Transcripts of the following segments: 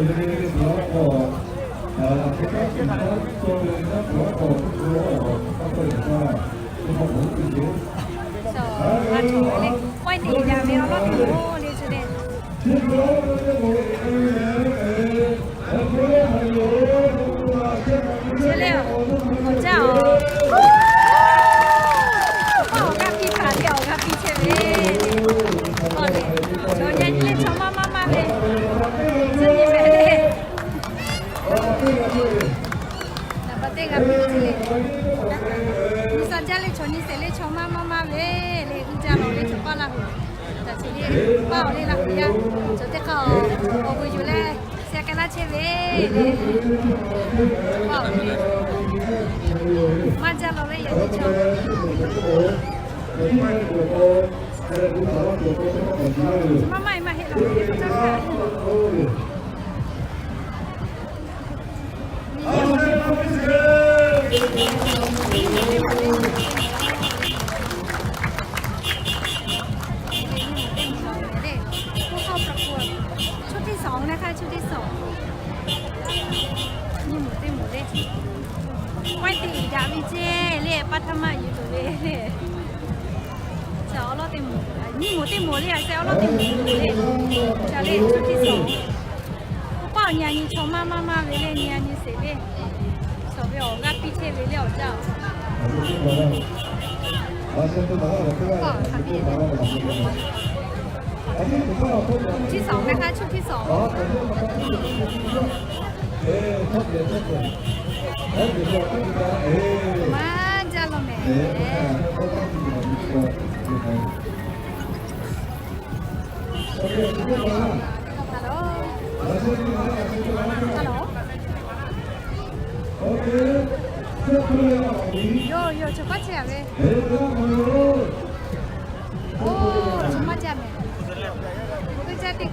Aˬ, a cawˬ le, pawehˇ te yaꞈ ve awˬ lawn teˇ moˍ le chi le. Chi le, awˬ caˇ awˬ, awˬ paˇ awˬ g'aˇ piˇ hpaˍ le, awˬ g'aˇ piˇ chehˇ ve. Awˬ le, chaw nyi nyi le, chaw maˇ maˇ maˇ ve, chi nyi mehˍ le. Naˍ baˬ teˇ g'aˇ piˇ ve le. Nyi sha jaˇ le, chaw nyi sheˍ le, chaw maˇ maˇ maˇ ve le, uˇ jaˇ lawˬ le, chaw paˇ Laˇ huˍ. Taꞈ chi le, paˇ awˬ le Laˇ huˍ yaˇ, chaw teˇ hk'aˇ awˬ, awˬ vuiˬ yuˬ leh, sheh k'ai laˇ chehˇ ve le. Paˇ awˬ le, maˇ jaˇ lawˬ le, yaꞈ nyi chaw. Maˇ maˇ e maˇ heˆ lawˬ le, chaw kaꞈ. Nyi mawˬ teˇ mawˬ le, nyi mawˬ teˇ mawˬ le, pawehˇ te yaꞈ ve ceh le, paˇ htaˇ maˇ yuˬ tuˬ ve le. Ca awˬ lawn teˇ mawˬ, nyi mawˬ teˇ mawˬ le, a sheh awˬ lawn teˇ mawˬ le, ca le, chi teˇ shawˍ. Oˇ paˆ awˬ nyi a nyi chaw maˇ maˇ maˇ ve le, nyi a nyi sheˍ le. Shawˍ ve awˬ g'aˇ piˇ chehˇ ve le awˬ caˇ. Chi shawˍ meh hk'aˇ, chi shawˍ. Maˇ jaˇ lawˬ mehˍ. Yoˬ, yoˬ, chaw paˇ chehˇ a ve. Oˇ, chaw maˇ jaˇ mehˍ. Teˇ jaˇ teˇ.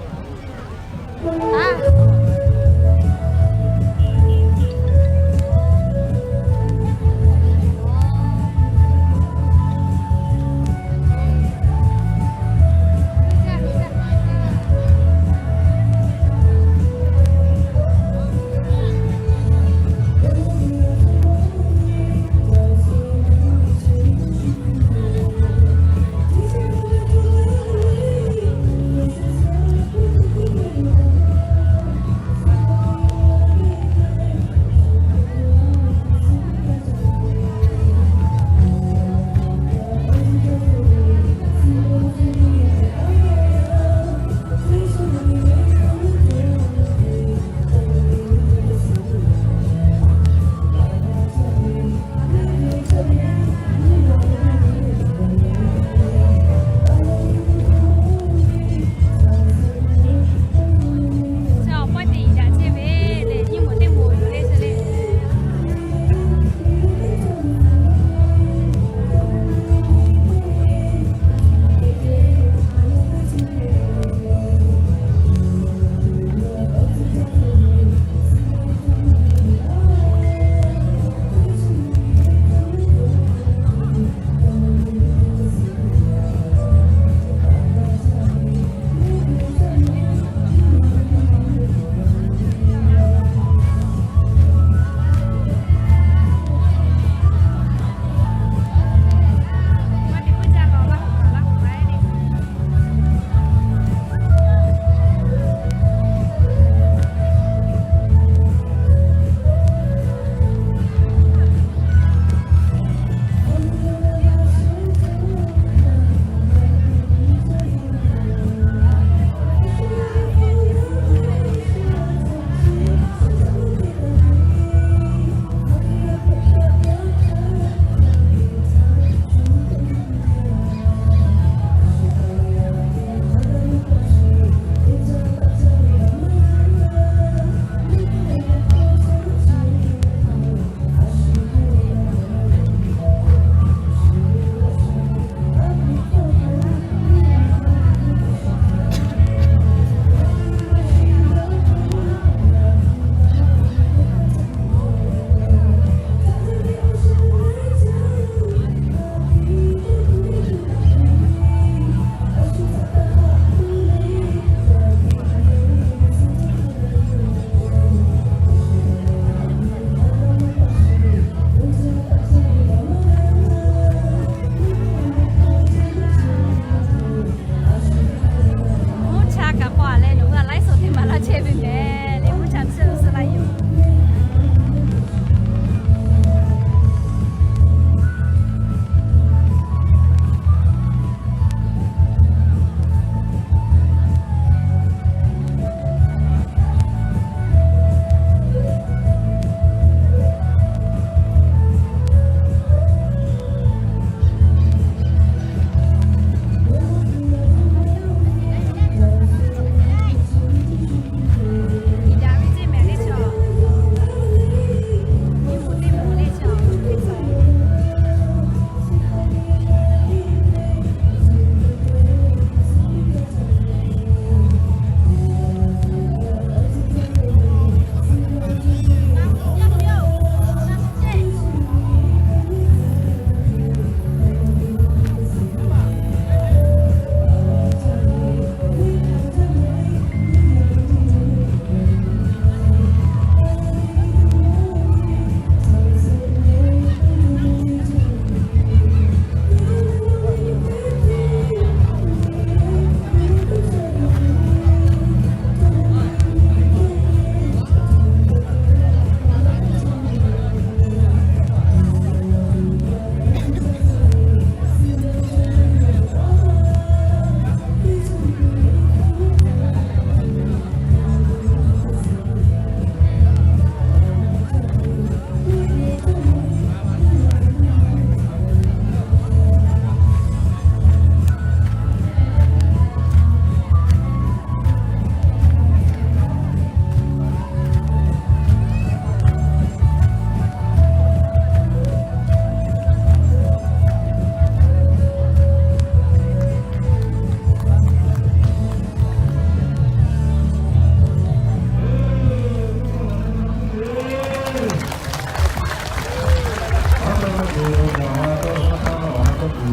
Maˇ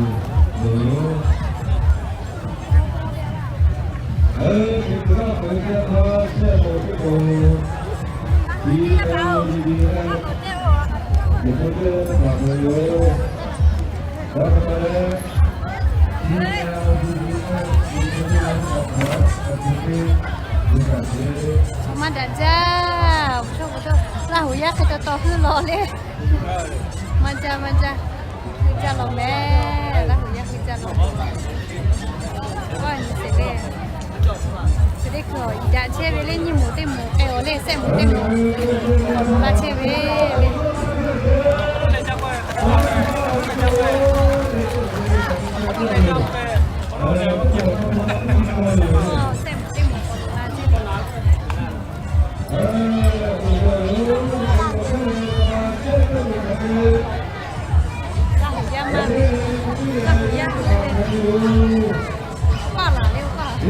daꞈ jaˇ, Laˇ huˍ yaˇ hk'e taw taw heuˆ law le. Maˇ jaˇ, maˇ jaˇ. Heuˆ jaˇ law mehˍ, Laˇ huˍ yaˇ heuˆ jaˇ law mehˍ. Awˬ nyi seˍ le, seˍ le kuiˬ awˬ iˍ daꞈ chehˇ ve le, nyiˇ moˍ teˇ moˍ k'ai-oˬ le, sehˆ moˍ teˇ moˍ la chehˇ ve le. Sehˆ moˍ teˇ moˍ k'awꞈ la chehˇ ve. Laˇ huˍ yaˇ maˇ ve, Laˇ huˍ yaˇ ve, paˇ laˬ le, paˇ laˬ.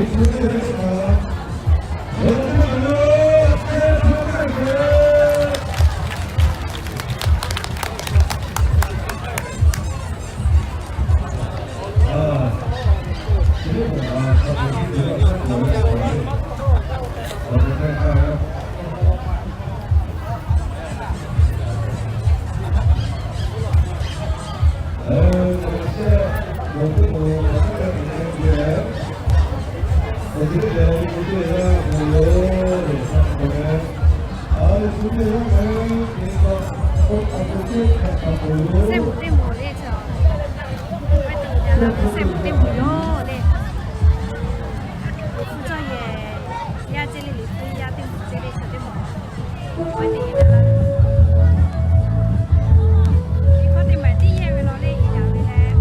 Sehˆ moˍ teˇ moˍ le, sehˆ moˍ teˇ moˍ yoˬ le. Hpu cawˇ yehˬ, yaˇ ceˇ le, liꞈ hpu yaˇ teˇ moˍ ceˇ le, chaw teˇ moˍ. Awˬ hk'aw teˇ maˬ tiˉ yehˇ ve law le, iˉ yaꞈ ve leh,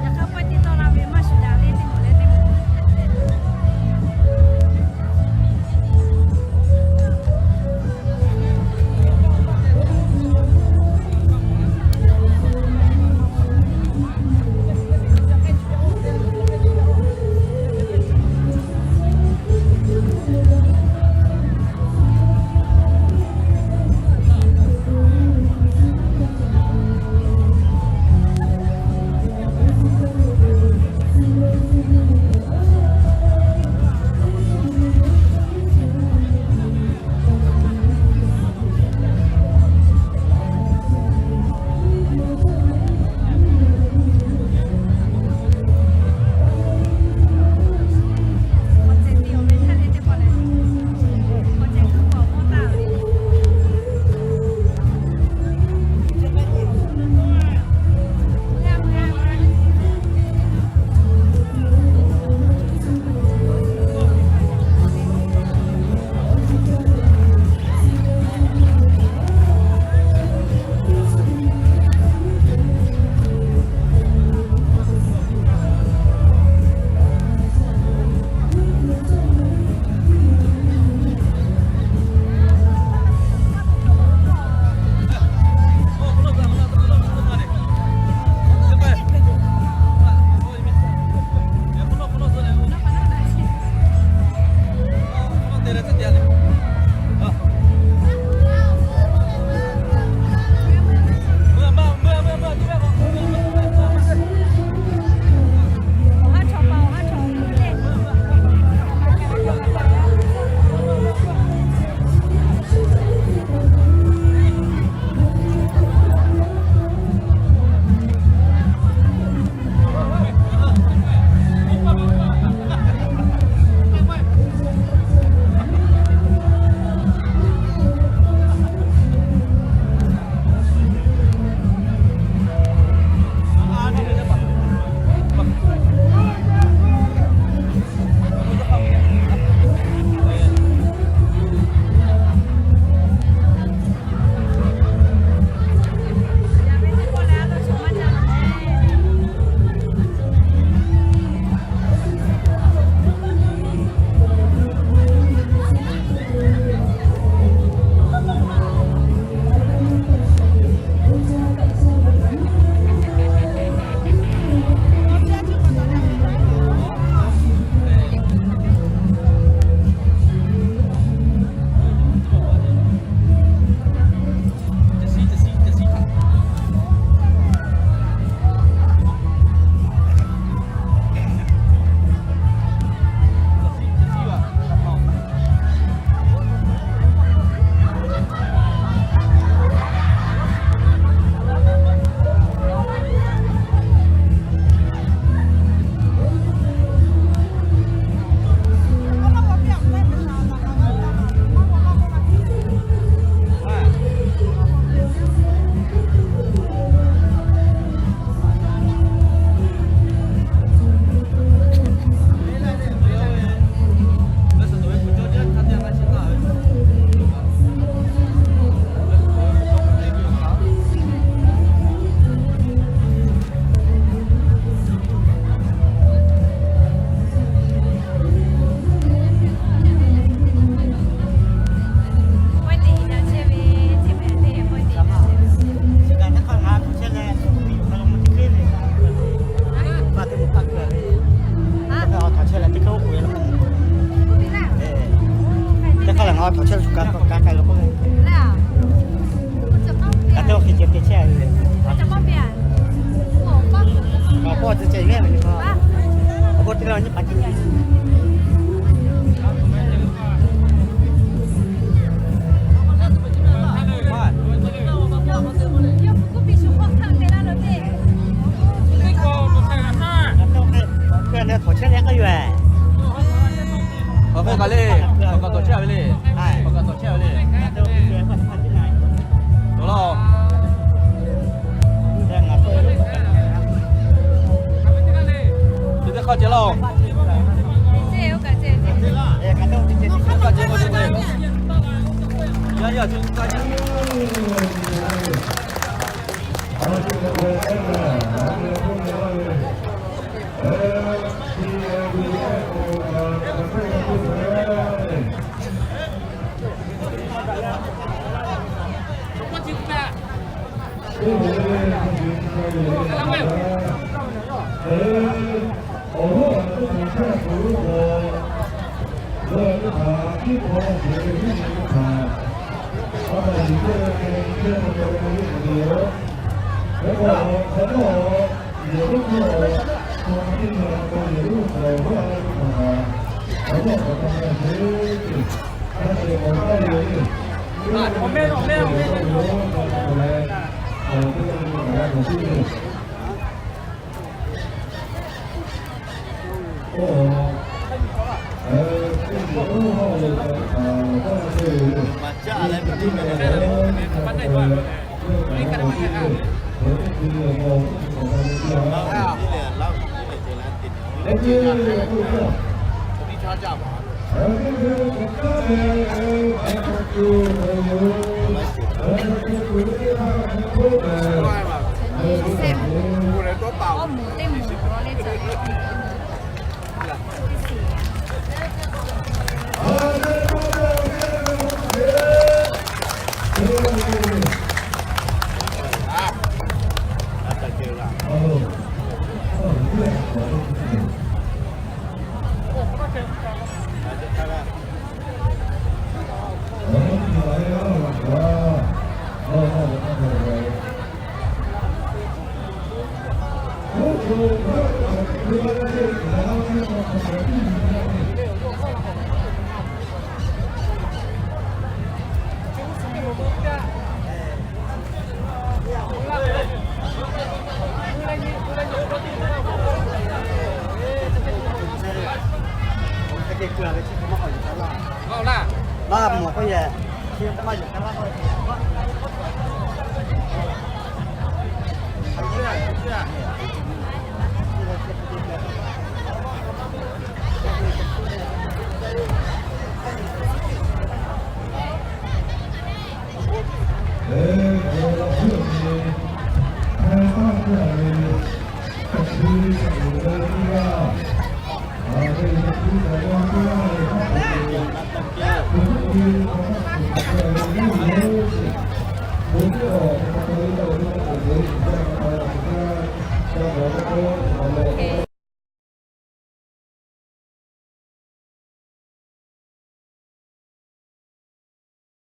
yaꞈ hk'aˇ pawehˇ teˇ tawˆ la ve maˇ shuˍ daꞈ le, teˇ moˍ leh teˇ moˍ.